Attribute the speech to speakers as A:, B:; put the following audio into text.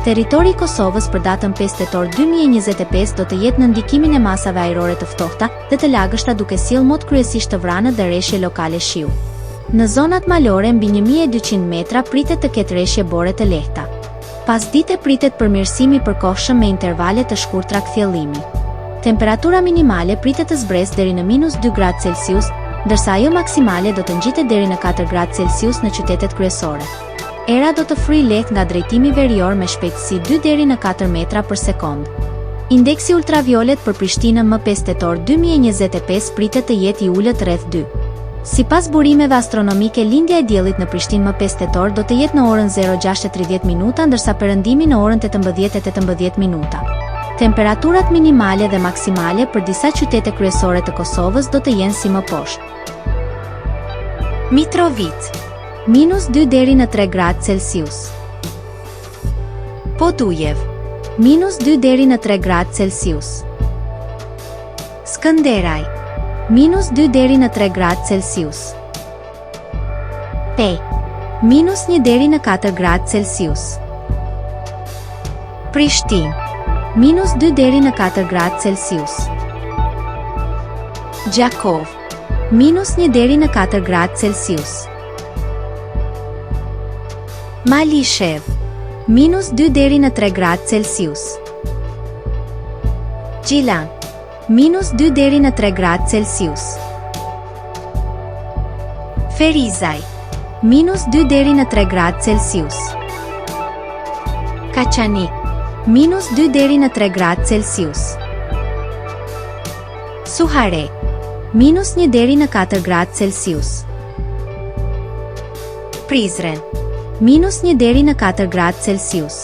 A: Territori i Kosovës për datën 5 tetor 2025 do të jetë nën ndikimin e masave ajrore të ftohta dhe të lagështa duke sjellë mot kryesisht të vranët dhe reshje lokale shiu. Në zonat malore mbi 1200 metra pritet të ketë reshje bore të lehta. Pasdite pritet përmirësim i përkohshëm me intervale të shkurtra kthjellimi. Temperatura minimale pritet të zbresë deri në minus 2 gradë Celsius, ndërsa ajo maksimale do të ngjitet deri në 4 gradë Celsius në qytetet kryesore. Era do të fryjë lehtë nga drejtimi verior me shpejtësi 2 deri në 4 metra për sekondë. Indeksi ultraviolet për Prishtinën më 5 tetor 2025 pritet të jetë i ulët rreth 2. Sipas burimeve astronomike lindja e diellit në Prishtinë më 5 tetor do të jetë në orën 06:30 minuta ndërsa perëndimi në orën 18:18 minuta. Temperaturat minimale dhe maksimale për disa qytete kryesore të Kosovës do të jenë si më poshtë. Mitrovicë, minus 2 deri në 3 gradë Celsius. Podujevë, minus 2 deri në 3 gradë Celsius. Skënderaj, minus 2 deri në 3 gradë Celsius. Pejë, minus 1 deri në 4 gradë Celsius. Prishtinë, minus 2 deri në 4 gradë Celsius. Gjakovë, minus 1 deri në 4 gradë Celsius. Malishevë, minus 2 deri në 3 gradë Celsius. Gjilan, minus 2 deri në 3 gradë Celsius. Ferizaj, minus 2 deri në 3 gradë Celsius. Kaçanik, minus 2 deri në 3 gradë Celsius. Suharekë, minus 1 deri në 4 gradë Celsius. Prizren, minus 1 deri në 4 gradë Celsius.